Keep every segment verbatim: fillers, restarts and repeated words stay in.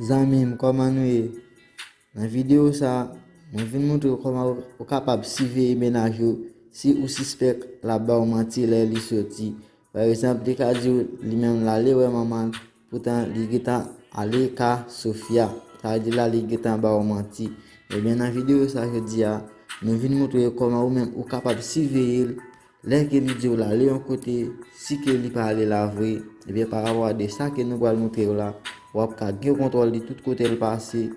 Zanmi m, kòman nou ye? Nan videyo sa, mwen vin montre w kòman ou, ou kapab siveye mennaj ou si ou sispèk l ap ba w manti lè li soti. Pa egzanp, li ka di w li menm l ale wè manman l, poutan li gentan ale ka Sofia. Sa vle di la li gentan ba w manti. Ebyen, nan videyo sa jodi a, nou vin montre w kòman ou menm ou kapab siveye l lè ke li di w l ale yon kote, si ke li pa ale la vre, ebyen, pa rapò a de sa ke nou pral montre w la, w ap ka gen kontwòl li tout kote l pase,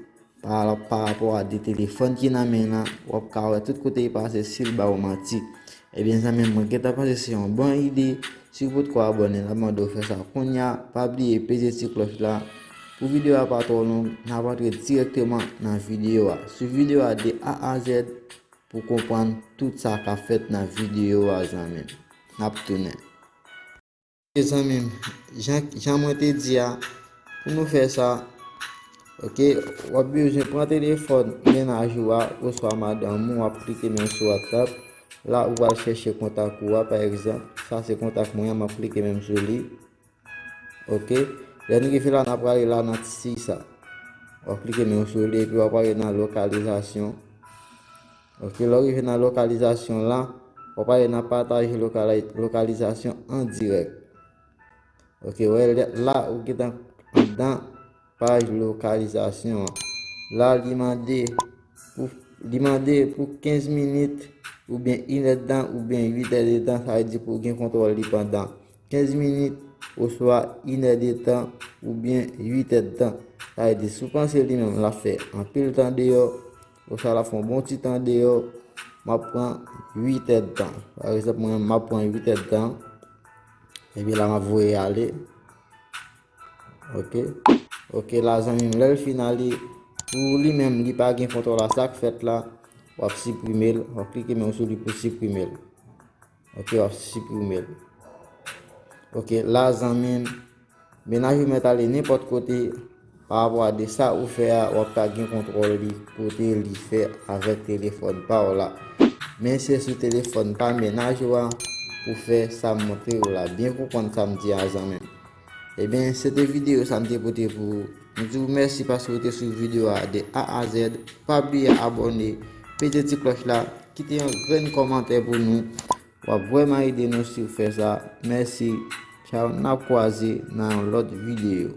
pa, pa rapò a de telefòn ki nan men l lan, w ap ka wè tout kote li pase si l ba w manti. Ebyen, zanmi m, mwen gentan panse se yon bon ide. Si w potko abòne, n ap mande w fè sa kounye a. Pa bliye peze ti klòch la. Pou videyo a pa twò long, n ap antre dirèkteman nan videyo a. Sou videyo a de A a Z, pou konprann tout sa k ap fèt nan videyo a, zanmi m. N ap tounen. Ok, zanmi m, jan, jan mwen te di a, pou nou fè sa, ok, w ap bezwen pran telefòn mennaj ou a, oswa madanm ou, w ap klike menm sou WhatsApp. La, ou pral chèche kontak ou a, pa egzanp, sa se kontak mwen an, m ap klike menm sou li. Ok, lè n rive la, n ap prale la nan ti siy sa. W ap klike menm sou li, epi w ap prale nan lokalizasyon. Ok, lè w rive nan lokalizasyon la, w ap prale nan pataje lokali-, lokalizasyon an dirèk. Ok, wè, lè, la, ou gentan anndan paj lokalizasyon an. La, li mande pou, li mande pou kenz minit, oubyen inèdtan, oubyen uit èdtan, sa vle di pou w gen kontwòl li pandan kenz minit, oswa inèdtan, oubyen uit èdtan. Sa vle di, si w panse li menm l ap fè anpil tan deyò, oswa l ap fè yon bon ti tan deyò, m ap pran uit èdtan. Pa egzanp, mwen menm, m ap pran uit èdtan. Epi la, m ap voye ale. Ok. Ok, la, zanmi m, lè l fin ale, pou li menm, li pa gen kontwòl a sa k fèt la, w ap siprime l, w ap klike menm sou li pou siprime l. Ok, w ap siprime l. Ok, la, zanmi m, mennaj ou mèt ale nenpòt kote, pa rapò a de sa ou fè a, w ap ka gen kontwòl li kote li fè avèk telefòn pa w la. Men se sou telefòn pa mennaj ou a pou fè sa m montre w la. Byen konprann sa m di a, zanmi m. Ebyen, se te videyo sa m te pote pou ou. Nou di w mèsi paske w te swiv videyo a de A a Z. Pa bliye abòne, peze ti klòch la, kite yon grenn kòmantè pou nou. W ap vrèman ede nou si w fè sa. Mèsi. Tchaw, n ap kwaze nan yon lòt videyo.